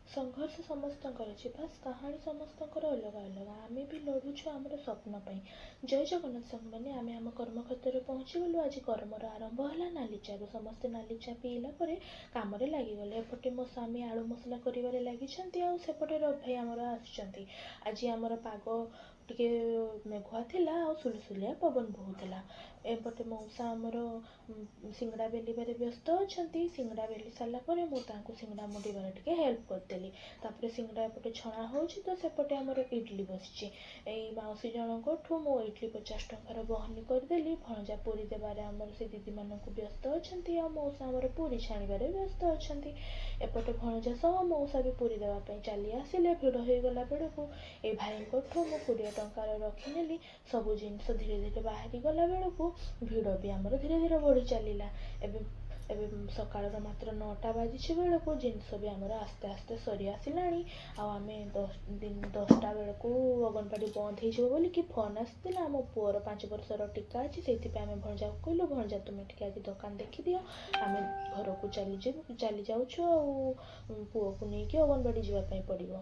ସଂଘର୍ଷ ସମସ୍ତଙ୍କର ଅଛି, ବାସ୍ କାହାଣୀ ସମସ୍ତଙ୍କର ଅଲଗା ଅଲଗା। ଆମେ ବି ଲଢ଼ୁଛୁ ଆମର ସ୍ୱପ୍ନ ପାଇଁ। ଜୟ ଜଗନ୍ନାଥ ସାଙ୍ଗମାନେ, ଆମେ ଆମ କର୍ମକ୍ଷେତ୍ରରେ ପହଞ୍ଚିଗଲୁ। ଆଜି କର୍ମର ଆରମ୍ଭ ହେଲା ନାଲି ଚାରୁ। ସମସ୍ତେ ନାଲି ଚା ପିଇଲା ପରେ କାମରେ ଲାଗିଗଲେ। ଏପଟେ ମୋ ସ୍ୱାମୀ ଆଳୁ ମସଲା କରିବାରେ ଲାଗିଛନ୍ତି ଆଉ ସେପଟେ ରବି ଭାଇ ଆମର ଆସିଛନ୍ତି। ଆଜି ଆମର ପାଗ ଟିକେ ମେଘୁଆ ଥିଲା ଆଉ ସୁଲୁସୁଲିଆ ପବନ ବହୁଥିଲା। ଏପଟେ ମଉସା ଆମର ସିଙ୍ଗଡ଼ା ବେଲିବାରେ ବ୍ୟସ୍ତ ଅଛନ୍ତି। ସିଙ୍ଗଡ଼ା ବେଲି ସାରିଲା ପରେ ମୁଁ ତାଙ୍କୁ ସିଙ୍ଗଡ଼ା ମୋଡ଼ିବାରେ ଟିକେ ହେଲ୍ପ କରିଦେଲି। ତାପରେ ସିଙ୍ଗଡ଼ା ଏପଟେ ଛଣା ହେଉଛି ତ ସେପଟେ ଆମର ଇଡ଼ଲି ବସିଛି। ଏଇ ମାଉସୀ ଜଣଙ୍କଠୁ ମୁଁ ଇଡ଼ଲି 50 ଟଙ୍କାର ବହନି କରିଦେଲି। ଭଣଜା ପୁରୀ ଦେବାରେ ଆମର ସେ ଦିଦିମାନଙ୍କୁ ବ୍ୟସ୍ତ ଅଛନ୍ତି ଆଉ ମଉସା ଆମର ପୁରୀ ଛାଣିବାରେ ବ୍ୟସ୍ତ ଅଛନ୍ତି। ଏପଟେ ଭଣଜା ସହ ମଉସା ବି ପୁରୀ ଦେବା ପାଇଁ ଚାଲି ଆସିଲେ। ଭିଡ଼ ହେଇଗଲା ବେଳକୁ ଏଇ ଭାଇଙ୍କଠୁ ମୁଁ 20 ଟଙ୍କାର ରଖିନେଲି। ସବୁ ଜିନିଷ ଧୀରେ ଧୀରେ ବାହାରି ଗଲା ବେଳକୁ ଭିଡ଼ ବି ଆମର ଧୀରେ ଧୀରେ ବଢ଼ି ଚାଲିଲା। ଏବେ ଏବେ ସକାଳର ମାତ୍ର 9ଟା ବାଜିଛି ବେଳକୁ ଜିନିଷ ବି ଆମର ଆସ୍ତେ ଆସ୍ତେ ସରି ଆସିଲାଣି। ଆଉ ଆମେ 10 ଦିନ 10ଟା ବେଳକୁ ଅଙ୍ଗନବାଡ଼ି ବନ୍ଦ ହେଇଯିବ ବୋଲିକି ଫୋନ୍ ଆସିଥିଲା। ଆମ ପୁଅର 5 ବର୍ଷର ଟୀକା ଅଛି, ସେଇଥିପାଇଁ ଆମେ ଭଣଜାକୁ କହିଲୁ, ଭଣଜା, ତୁମେ ଟିକେ ଆଜି ଦୋକାନ ଦେଖିଦିଅ, ଆମେ ଘରକୁ ଚାଲିଯିବୁ, ଚାଲି ଯାଉଛୁ ଆଉ ପୁଅକୁ ନେଇକି ଅଙ୍ଗନବାଡ଼ି ଯିବା ପାଇଁ ପଡ଼ିବ।